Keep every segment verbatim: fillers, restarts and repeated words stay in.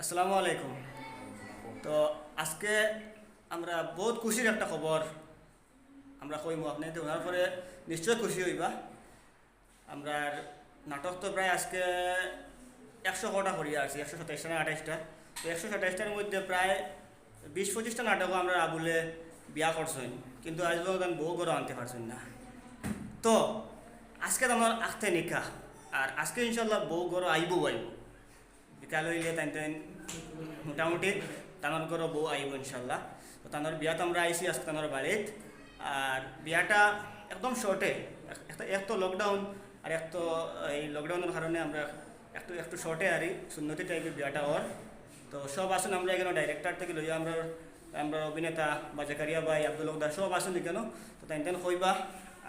আসসালামু আলাইকুম। তো আজকে আমরা বহুত খুশির একটা খবর আমরা কইমু, আপনি তো ওনার পরে নিশ্চয় খুশি হইবা। আমরার নাটক তো প্রায় আজকে একশো কটা করিয়া আছি, একশো সাতাইশটা না আঠাইশটা। তো একশো সাতাইশটার মধ্যে প্রায় বিশ পঁচিশটা নাটকও আমরা আবুলে বিয়া করছইন, কিন্তু আজ পর্যন্ত আমি বউ ঘরো আনতে পারছইন না। তো আজকে তো আমার আখতে নিকা, আর আজকে ইনশাল্লাহ বউ ঘরো আইবো আইবো। বিকাল হইলে তাইন তাইন মোটামুটি তানোর ঘরো বউ আইবো ইনশাল্লাহ। তো তানোর বিয়াত আমরা আইছি আজকে তানোর বাড়িত। আর বিয়াটা একদম শর্টে, এক তো লকডাউন, আর এক তো এই লকডাউনের কারণে আমরা একটু একটু শর্টে আর এই সুন্নতি টাইপের বিয়াটা অর। তো সব আছইন, আমরা এখানে ডাইরেক্টর থেকে লইয়া আমরা আমরা অভিনেতা বা জাকারিয়া ভাই, আব্দুল হক দা, সব আছইন এখানে। তো তাইন তাইন কইবা,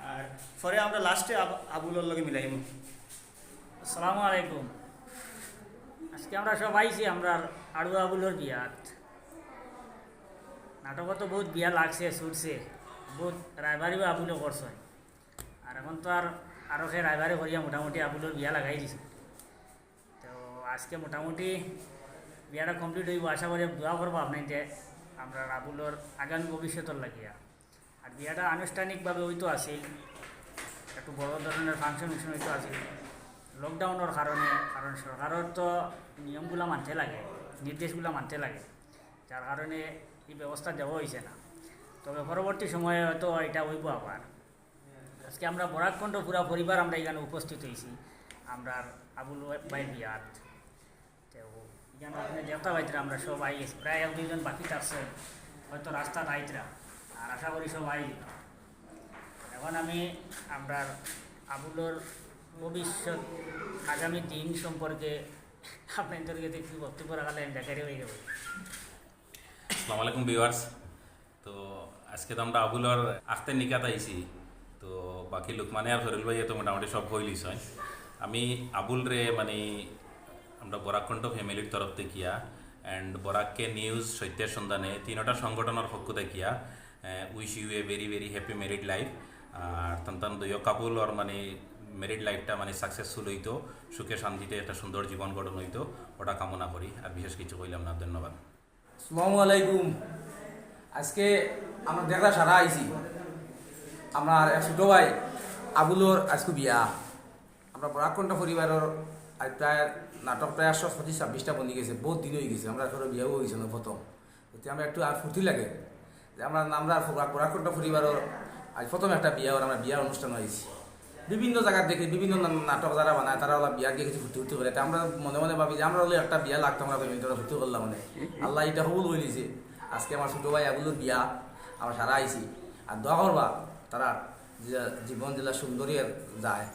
আর পরে আমরা লাস্টে আবুলর লগে মিলাইমু। আসসালামু আলাইকুম। আজকে আমরা সব আইছি আমরার আড়ুয়া আবুলর বিয়াত। নাটকো তো বহুত বিয়া লাগছে, ছুটছে, বহুত রায়বাড়িও আবুলে করছইন। আর এখন তো আর আরো সে রায়বাড়ি করিয়া মোটামুটি আবুলর বিয়া লাগাই দিছে। তো আজকে মোটামুটি বিয়াটা কমপ্লিট হইব, আশা করি দোয়া করবো আপনি যে আমরা আবুলর আগামী ভবিষ্যতর লাগিয়া। আর বিয়াটা আনুষ্ঠানিকভাবে হইতো আছিল, একটু বড় ধরনের ফাংশন উংশন হইতো আছিল। লকডাউনের কারণে, কারণ সরকারের তো নিয়মগুলা মানতে লাগে, নির্দেশগুলা মানতে লাগে, যার কারণে এই ব্যবস্থা দেওয়া হয়েছে না। তবে পরবর্তী সময়ে হয়তো এটা হইব আবার। আজকে আমরা বরাক কণ্ঠ পুরা পরিবার আমরা এখানে উপস্থিত হয়েছি, আমরা আবুল ভাই বিয়াত। তো এখানে আপনি দেখতে পাইতরা আমরা সব আই গেছি, প্রায় এক দুইজন বাকি থাকছে, হয়তো রাস্তাত আইতরা, আর আশা করি সব আই। এখন আমি আমরার আবুলর ভবিষ্যৎ, আগামী দিন সম্পর্কে আপনাদের কাছে একটু বক্তব্য রাখালে আমি বেকারি হয়ে যাবো। আসসালামু আলাইকুম ভিউয়ার্স। তো আজকে তো আমরা আবুলর আখতে নিকাত আইছি। তো বাকি লুকমানে আর ফেরুল ভাইয়ে তো মোটামুটি সব কইলিছইন। আমি আবুলরে মানে আমরা বরাক কণ্ঠ ফ্যামিলির তরফ থাকিয়া and বরাক কে নিউজ সত্যের সন্ধানে তিনোটা সংগঠনের পক্ষ থাকিয়া wish you a very very happy married life। আর তান তান দুইও কাপল ওর মানে ম্যারিড লাইফটা মানে সাকসেসফুল হইতো, সুখে শান্তিতে একটা সুন্দর জীবন গঠন হইতো, ওটা কামনা করি। আর বিশেষ কিছু কইলাম না, ধন্যবাদ। আসসালামু আলাইকুম। আজকে আমরা দেখরা সারা আইছি, আমার এক ছোট ভাই আবুলর আজকে বিয়া। আমরা বরাক কণ্ঠ পরিবারর আজ প্রায় নাটক প্রায় একশো পঁচিশ ছাব্বিশটা বনি গেছে, বহুত দিন হয়ে গেছে, আমরা এখনো বিয়াও হয়েছে না প্রথম। এতে আমরা একটু আর ফুর্তি লাগে যে আমরা আমরা বরাক কণ্ঠ পরিবারর আজ প্রথম একটা বিয়া, ওর আমরা বিয়ার অনুষ্ঠান হয়েছি। বিভিন্ন জায়গার দেখি বিভিন্ন না- নাটক যারা বানায়, তারা ওলা বিয়ার গিয়ে কিছু ফুর্তি ফুর্তি করে। তে আমরা মনে মনে ভাবি যে আমরা হলে একটা বিয়া লাগতো, আমরা ফ্যামিলিটা ফুর্তি করলাম মানে। আল্লাহ এটা কবুল হয়ে নিছে। আজকে আমার ছোট ভাই আবুলর বিয়া, আমরা সারা আইছি। আর দোয়া করবা তারা যে জীবন যেলা সুন্দরী আর যায়।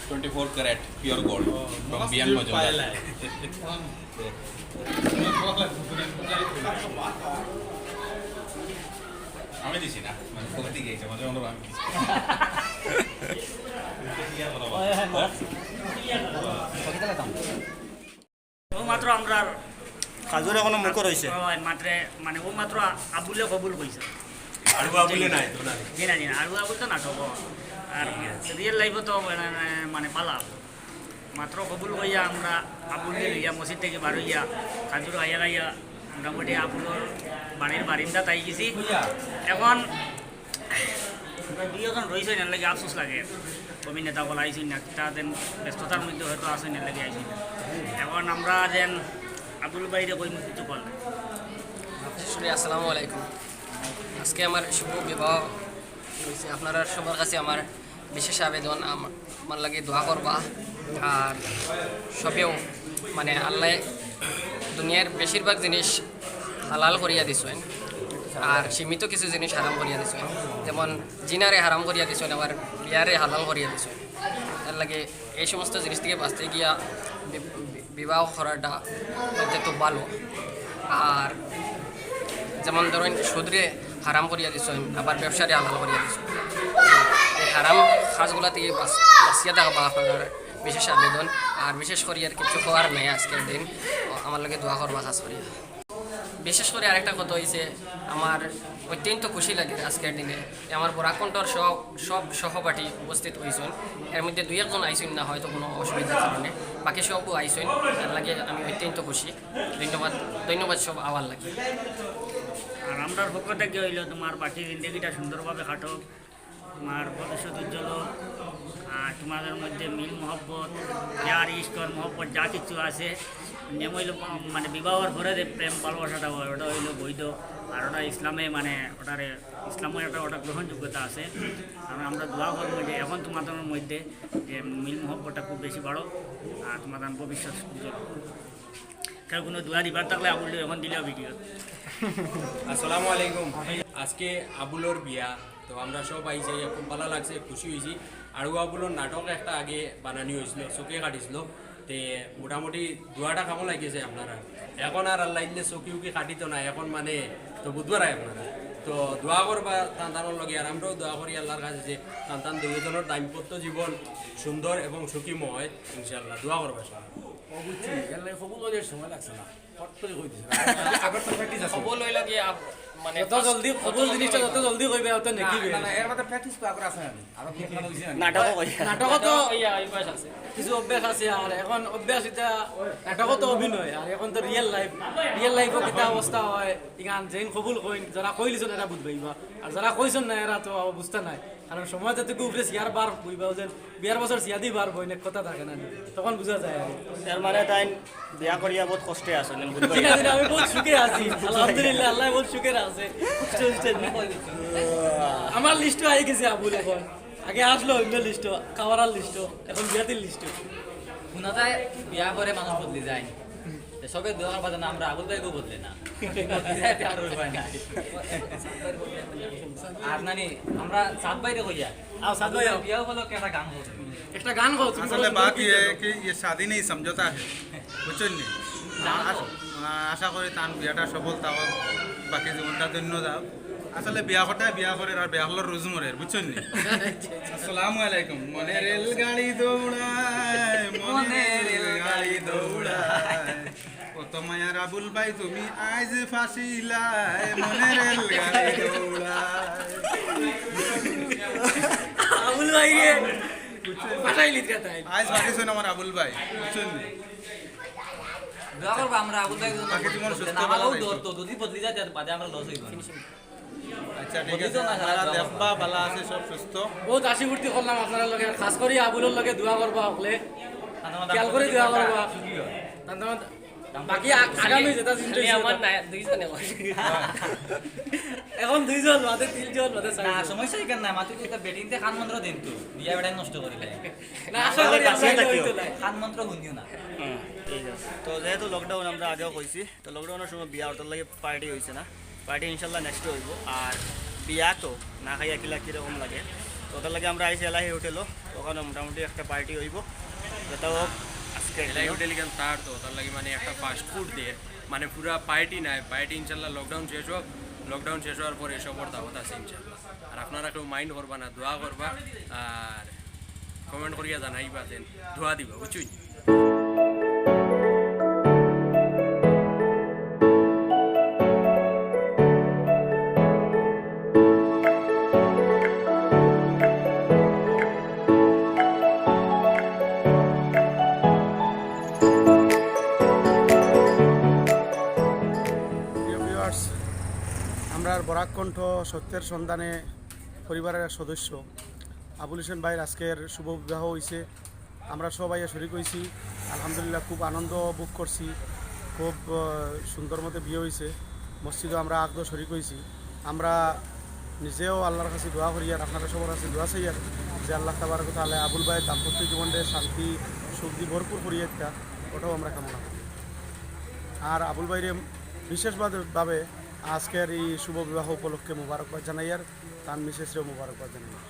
Twenty four carat pure gold from বিয়ান মজুমদার। আমি দিছি না, মানে পকেটে গিয়েছে, মাঝে মধ্যে আমি দিছি। ও মাত্র আমরার খাজুর এখনো মুখো রইছে। মাত্রে মানে ও মাত্র আবুলে কবুল কইছে। আর আবুলে নাই তো না। জি না, জি না, আর আবুল তো নাটক। আর রিয়েল লাইফও তো মানে, মানে পালা। মাত্র কবুল কইয়া আমরা আবুলে লইয়া মসজিদ থেকে বার হইয়া খাজুর খাইয়া খাইয়া মোটামুটি আবুলর বাড়ির বারিন্দাত আই গেছি। এখন আমরা দুই একজন রইছে, এর লাগি আফসোস লাগে। অভিনেতা বলা আইসি না, তাদের ব্যস্ততার মধ্যে হয়তো আসেন, এর লাগি আইসি না। এখন আমরা যেন আবুল ভাইরে কই কিছু বল। আসলে আসসালামু আলাইকুম। আজ আজকে আমার শুভ বিবাহ হয়েছে। আপনারা সবার কাছে আমার বিশেষ আবেদন, আম-, আমার লাগি দোয়া করবা। আর সবেও, মানে, আল্লাহ দুনিয়ার বেশিরভাগ জিনিস হালাল করিয়া দিছেন, আর সীমিত কিছু জিনিস হারাম করিয়া দিছেন। যেমন জিনারে হারাম করিয়া দিছেন, আবার বিয়ারে হালাল করিয়া দিছেন। এর লাগি এই সমস্ত জিনিস থেকে বাঁচতে গিয়া বি-, বি-, বিবাহ করাটা অত্যন্ত ভালো। আর যেমন ধরেন, সুদরে হারাম করিয়া দিছেন, আবার ব্যবসারে হালাল করিয়া দিছেন। এই হারাম কাজগুলা থেকে বাঁচ-, বাঁচিয়া থাকবা আপনার বিশেষ আবেদন। আর বিশেষ করি আর কিছু কওয়ার নাই আজকের দিন, আমার লাগি দোয়া করবা খাস করিয়া। বিশেষ করে আরেকটা কথা হইছে, আমার অত্যন্ত খুশি লাগে আজকের দিনে যে আমার বরাক কণ্ঠর সব, সব সহপাঠী উপস্থিত হইছেন। এর মধ্যে দুই একজন আইছেন না হয়তো কোনো অসুবিধার কারণে, বাকি সবও আইছেন। এর লাগি আমি অত্যন্ত খুশি। ধন্যবাদ, ধন্যবাদ সব আওয়ার লাগি। আর আমরার পক্ষ থেকে হইল, তোমার বাকি জিন্দেগিটা সুন্দরভাবে কাটো, তোমার ভবিষ্যৎ উজ্জ্বল হোক। আর তোমাদের মধ্যে মিল মহব্বত, প্যার, ইশক আর মহব্বত যা কিছু আছে, নিয়ম হইল, মানে, বিবাহর পরে যে প্রেম ভালোবাসাটা হয়, ওটা হইল বৈধ। আর ওটা ইসলামে, মানে, ওটারে, ইসলামে একটা, ওটা গ্রহণযোগ্যতা আছে। আর আমরা দোয়া করবো যে এখন তোমাদের মধ্যে যে মিল মহব্বতটা খুব বেশি বাড়ো, আর তোমাদের ভবিষ্যৎ উজ্জ্বল হোক। কেউ কোনো দোয়া দিবার থাকলে আবুল এখন দিলেও ভিডিও। আসসালামু আলাইকুম। আজকে আবুলর বিয়া, তো আমরা সব আইছি, খুব ভালা লাগছে, খুশি হইছি। আর ও আবুলর নাটক একটা আগে বানানি হইছিল, চোখে কাটিছিল, তে মোটামুটি দোয়াটা কেমন লাগিছে আপনারা? এখন আর আল্লাহ ইল্লে চোখে উকি কাটিত না, এখন মানে তো বুধবার আয় আপনারা তো দোয়া করবা তান তানোর লগে, আর আমরাও দোয়া করি আল্লাহর কাছে যে তান তান দুইজনের দাম্পত্য জীবন সুন্দর এবং সুখীময়, ইনশাআল্লাহ দোয়া করবা সবাই। ও বুঝছি, এর লাগি কবুল অইতে সময় লাগছে না, ফট করে কই দিছে। আবার তো প্র্যাকটিস আছে। কবুল অইল কি আপ-, মানে যত জলদি কবুল জিনিসটা যত জলদি কইবে, অত নেকি না, না, এর মধ্যে প্র্যাকটিস তো আবার আছে না। আরো কি খেলা হইছে না? নাটকও কই। নাটকও তো ইয়া, অভ্যাস আছে। কিছু অভ্যাস আছে, আর এখন অভ্যাস এটা নাটকও তো অভিনয়, আর এখন তো রিয়েল লাইফ। রিয়েল লাইফও কিতা অবস্থা হয়, ইখান যেইন কবুল কইন, যারা কইলিছন এরা বুঝবা, আর যারা কইছন না এরা তো বুঝতা নাই। কারণ সময় যতটুকু উপরে সিয়ার বার বইবা, যেন বিয়ার বছর সিয়াদি বার বইন, এক কথা থাকে না, তখন বুঝা যায় আর কি। এর মানে তাইন বিয়া করিয়া বহুত কষ্টে আছইন, বুঝছো? জি না, জি না, আমি বহুত সুখে আছি, আলহামদুলিল্লাহ, আল্লাহ বহুত সুখে আছে। কষ্ট হচ্ছে না। আমার লিস্টও আই গেছে আবুল এখন, আগে আসলো অন্য লিস্টও, খাওয়ার লিস্টও, এখন বিয়াতির লিস্টও। শোনা যায় বিয়া করে মানুষ বদলি যায়। তে সবে দোয়া করবা যেন আমরা আবুল ভাইকেও বদলে না। বদলে যাইতে আর উপায় নাই। আর নানি, আমরা সাত ভাইরে কইয়া, আও, সাত ভাই, আও। বিয়া উপলক্ষে একটা গান করবো। একটা গান গাও, তুমি আসলে বলো, বাত তুমি ইয়ে কি, ইয়ে শাদি নেই সমঝোতা হ্যায়, বুঝছইন নি? জানো তো? আশ-, আশা করি তান বিয়াটা সফল থাকউক, বাকি জীবনটা ধন্য যাউক। আসলে বিয়া কথায় বিয়া করের আর বেহালার রুজু মরের, বুঝছইন নি? আসসালামু আলাইকুম। মনে রেলগাড়ি দৌড়ায়, মনে রেলগাড়ি দৌড়ায়, কত মায়ার আবুল ভাই তুমি আইজ ফাঁসিলায়, মনে রেলগাড়ি দৌড়ায়। আবুল ভাই রে, ফাটাইলি রে তাই। আইজ ফাঁসিছইন আমার আবুল ভাই, বুঝছইন নি? দোয়া করবা আমরা আবুল ভাই, বাকি জীবন সুস্থ না, ভালো আমারও থাকো। ডর তো, যদি বদলি যায়, তার বাদে আমরা লস হইব। আচ্ছা, ঠিক আছে। আপনারা দেখবা, ভালা আছে, সব সুস্থ। বহুত হাসি ফুর্তি করলাম আপনারার লগে, আর খাস করি আবুলর লগে দোয়া করবা হকলে। খেয়াল করি দোয়া করবা। বাকি আ-, আগামী যেটা চিন্তা খালি হইছে আমার ওটা। না, দুইজনে করে। এখন দুইজন বাদে, তিনজন বাদে, না, চারজন। সমস্যা এখানে না, মাত্র তো ব্যাটিং তে খান মন্ত্র দিন তো, বিয়া বেটাই নষ্ট করিলে। না, আশা করি আমরা এটা হইতো না। খান মন্ত্র শুনিও না। হুম, ঠিক আছে। তো যেহেতু লকডাউন আমরা আগেও কইছি, তো লকডাউনের সময় বিয়া ওটার লাগি পার্টি হইছে না, পার্টি ইনশাল্লাহ নেক্সট হইব। আর বিয়া তো না খাইয়া কিলা কিরকম লাগে, তো ওটার লাগি আমরা আইছি এলাহি হোটেলও, ওখানে মোটামুটি একটা পার্টি হইব। যেটা হোক আজকে এলাহি হোটেল এখান তার তো, তার লাগি মানে একটা ফাস্ট ফুড দের, মানে পুরা পার্টি নাই, পার্টি ইনশাল্লাহ লকডাউন শেষ হোক, লকডাউন শেষ হওয়ার পরে সবর দাওয়াত আছে ইনশাল্লাহ। আর আপনারা কেউ মাইন্ড করবা না, দোয়া করবা, আর কমেন্ট করিয়া জানাইবা যেন দোয়া দিবা, বুঝছইন? প্রিয় ভিউয়ার্স, আমরার বরাক কণ্ঠ সত্যের সন্ধানে পরিবারের এক সদস্য আবুল হোসেন ভাইর আজকের শুভ বিবাহ হইছে। আমরা সবাই শরিক হইছি, আলহামদুলিল্লাহ খুব আনন্দ ভোগ করছি, খুব, আহ, সুন্দর মতে বিয়া হইছে। মসজিদও আমরা আকদো শরিক হইছি। আমরা নিজেও আল্লাহর কাছে দোয়া করিয়ার, আপনারা সবার কাছে দোয়া চাইয়ার যে আল্লাহ তাবারক তাআলা আবুল ভাইর দাম্পত্য জীবনরে শান্তি সুখ দি ভরপুর করিয়া দিতা, ওটাও আমরা কামনা করি। আর আবুল ভাইরে বিশেষভাবে আজকের এই শুভ বিবাহ উপলক্ষে মোবারকবাদ জানাইয়ার, তার মিসেসরেও মোবারকবাদ জানাইয়ার।